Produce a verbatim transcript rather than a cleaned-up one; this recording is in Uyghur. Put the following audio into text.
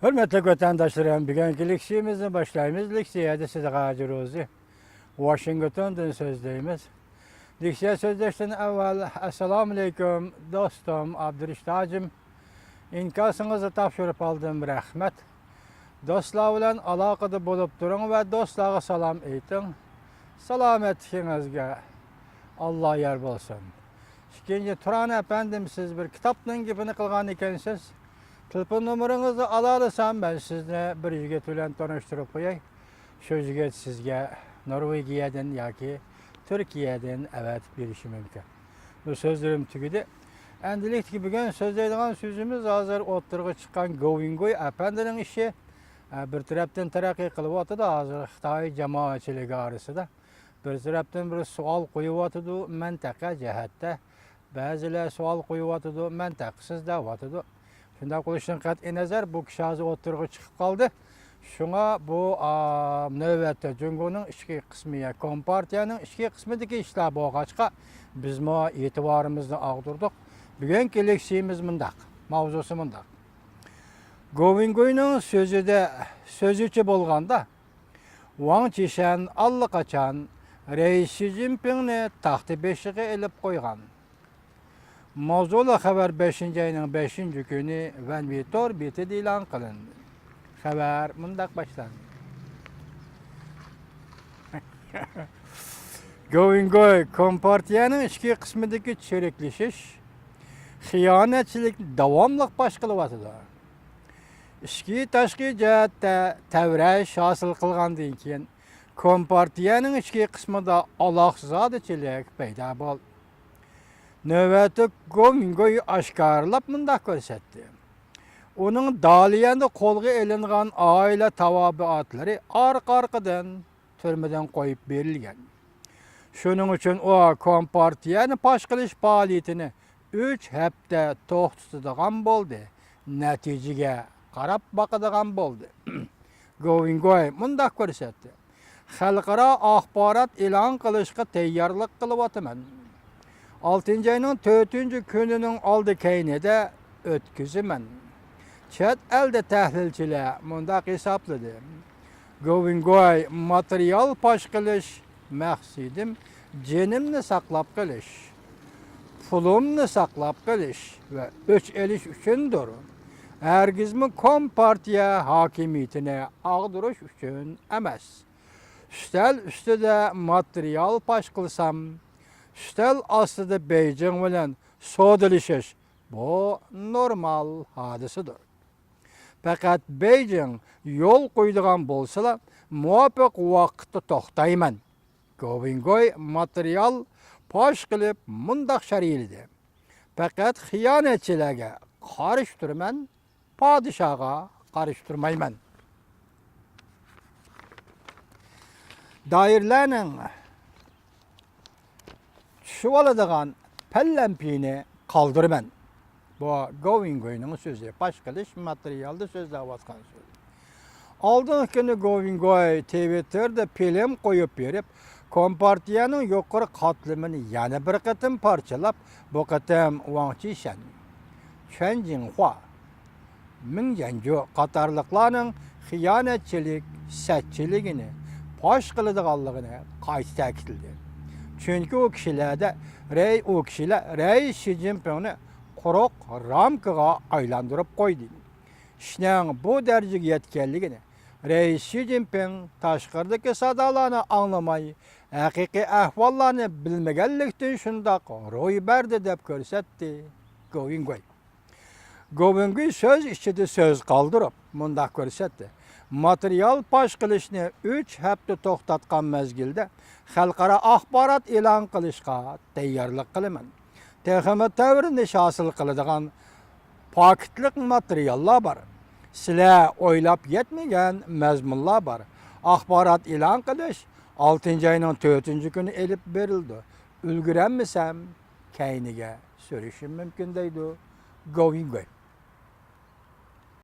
ھۆرمەتلىك ۋەتەنداشلىرىم، بۈگۈنكى لېكسىيەمىزنى باشلايمىز. لېكسىيەدە سىدىق ھاجى روزى، ۋاشىنگتوندىن سۆزلەيمىز. لېكسىيە سۆزلەشتىن ئەۋۋەل، ئەسسالامۇئەلەيكۇم، دوستۇم ئابدۇرېشىت ھاجىم. ئىنكاسىڭىزنى تاپشۇرۇپ ئالدىم، رەھمەت. دوستلار بىلەن ئالاقىدە بولۇپ تۇرۇڭ ۋە دوستلارغا سالام ئېيتىڭ. سالامەتلىكىڭىزگە ئاللا يار بولسۇن. ئىككىنچى، تۇران ئەپەندىم، سىز بىر كىتابنىڭ گېپىنى قىلغان ئىكەنسىز. تېلېفون نومۇرىڭىزنى ئالالىسام، مەن سىزنى بىر يىگىت بىلەن تونۇشتۇرۇپ قوياي. شۇ يىگىت سىزگە نورۋېگىيەدىن ياكى تۈركىيەدىن ئەۋەتىپ بېرىشى مۇمكىن. بۇ سۆزلىرىم تۈگىدى. ئەمدىلىكتىكى بۈگۈن سۆزلەيدىغان سۆزىمىز ھازىر ئوتتۇرىغا چىققان گوۋىنگوي ئەپەندىنىڭ ئىشى. ئە، بىر تەرەپتىن تەرەققىي قىلىۋاتىدۇ، ھازىر خىتاي جامائەتچىلىكى ئارىسىدا. بىر تەرەپتىن بىر سوئال قويۇۋاتىدۇ، مەنتىقە جەھەتتە. بەزىلەر سوئال قويۇۋاتىدۇ، مەنتىقىسىز دەۋاتىدۇ. شۇنداق بولۇشىدىن قەتئىينەزەر، بۇ كىشى ھازىر ئوتتۇرىغا چىقىپ قالدى. شۇڭا بۇ، ئا، نۆۋەتتە جۇڭگونىڭ ئىچكى قىسمى، يا كومپارتىيەنىڭ ئىچكى قىسمىدىكى ئىشلار بولغاچقا، بىزمۇ ئېتىبارىمىزنى ئاغدۇردۇق. بۈگۈنكى لېكسىيىمىز مۇنداق، ماۋزۇسى مۇنداق. گوۋىنگوينىڭ سۆزىدە، سۆزىچە بولغاندا، ۋاڭ چىشەن ئاللىقاچان رەئىس شى جىنپىڭنى تاختا بېشىغا ئېلىپ قويغان. ماۋزۇلۇق خەۋەر بەشىنچى ئاينىڭ بەشىنچى كۈنى ۋەنۋېيتور بېتىدە ئېلان قىلىندى. خەۋەر مۇنداق باشلاندى. گوۋىنگوي كومپارتىيەنىڭ ئىچكى قىسمىدىكى چىرىكلىشىش، خىيانەتچىلىك داۋاملىق پاش قىلىۋاتىدۇ. ئىچكى تاشقى جەھەتتە تەۋرەش ھاسىل قىلغاندىن كېيىن، كومپارتىيەنىڭ ئىچكى قىسمىدا ئالاقزادىچىلىك پەيدا بولدى. نۆۋەتتە گوۋىنگوي ئاشكارىلاپ مۇنداق كۆرسەتتى. ئۇنىڭ داليەندە قولغا ئېلىنغان ئائىلە تاۋابىئاتلىرى ئارقا-ئارقىدىن تۈرمىدىن قويۇپ بېرىلگەن. شۇنىڭ ئۈچۈن ئۇ كومپارتىيەنى پاش قىلىش پائالىيىتىنى ئۈچ ھەپتە توختىتىدىغان بولدى، نەتىجىگە قاراپ باقىدىغان بولدى. گوۋىنگوي مۇنداق كۆرسەتتى. خەلقئارا ئاخبارات ئېلان قىلىشقا تەييارلىق قىلىۋاتىمەن. ئالتىنچى ئاينىڭ تۆتىنچى كۈنىنىڭ ئالدى كەينىدە ئۆتكۈزىمەن. چەت ئەلدە تەھلىلچىلەر مۇنداق ھېسابلىدى. گوۋىنگوي ماتېرىيال پاش قىلىش مەقسىتىم جېنىمنى ساقلاپ قېلىش، پۇلۇمنى ساقلاپ قېلىش ۋە ئۆچ ئېلىش ئۈچۈندۇر. ھەرگىزمۇ كومپارتىيە ھاكىمىيىتىنى ئاغدۇرۇش ئۈچۈن ئەمەس. ئۈستەل ئۈستىدە ماتېرىيال پاش قىلسام، ئۈستەل ئاستىدا بېيجىڭ بىلەن سودىلىشىش، بۇ نورمال ھادىسىدۇر. پەقەت بېيجىڭ يول قويىدىغان بولسىلا، مۇۋاپىق ۋاقىتتا توختايمەن. گوۋىنگوي ماتېرىيال پاش قىلىپ مۇنداق شەرھلىدى. پەقەت خىيانەتچىلەرگە قارشى تۇرىمەن، پادىشاھقا قارشى تۇرمايمەن. دائىرىلەرنىڭ چۈشۈۋالىدىغان پەللەمپىيىنى قالدۇرىمەن. بۇ گوۋىنگوينىڭ سۆزى، پاش قىلىش ماتېرىيالدا سۆزلەۋاتقان سۆز. ئالدىنقى كۈنى گوۋىنگوي تىۋىتتېردا فىلىم قويۇپ بېرىپ، كومپارتىيەنىڭ يۇقىرى قاتلىمىنى يەنە بىر قېتىم پارچىلاپ، بۇ قېتىم ۋاڭ چىشەن، چۈەن جىڭخۇا، مىڭ جيەنجۇ قاتارلىقلارنىڭ خىيانەتچىلىك، سەتچىلىكىنى پاش قىلىدىغانلىقىنى قايتا تەكىتلىدى. چۈنكى ئۇ كىشىلەردە رەي-، ئۇ كىشىلەر رەئىس شى جىنپىڭنى قۇرۇق رامكىغا ئايلاندۇرۇپ قويدى. ئىشنىڭ بۇ دەرىجىگە يەتكەنلىكىنى رەئىس شى جىنپىڭ تاشقىرىدىكى سادالارنى ئاڭلىماي، ھەقىقىي ئەھۋاللارنى بىلمىگەنلىكتىن شۇنداق روي بەردى، دەپ كۆرسەتتى گوۋىنگوي. گوۋىنگوي سۆز ئىچىدە سۆز قالدۇرۇپ مۇنداق كۆرسەتتى. ماتېرىيال پاش قىلىشنى ئۈچ ھەپتە توختاتقان مەزگىلدە خەلقئارا ئاخبارات ئېلان قىلىشقا تەييارلىق قىلىمەن. تېخىمۇ تەۋرىنىش ھاسىل قىلىدىغان پاكىتلىق ماتېرىياللار بار. سىلەر ئويلاپ يەتمىگەن مەزمۇنلار بار. ئاخبارات ئېلان قىلىش ئالتىنچى ئاينىڭ تۆتىنچى كۈنى ئېلىپ بېرىلىدۇ. ئۈلگۈرەلمىسەم، كەينىگە سۈرۈشۈم مۇمكىن، دەيدۇ گوۋىنگوي.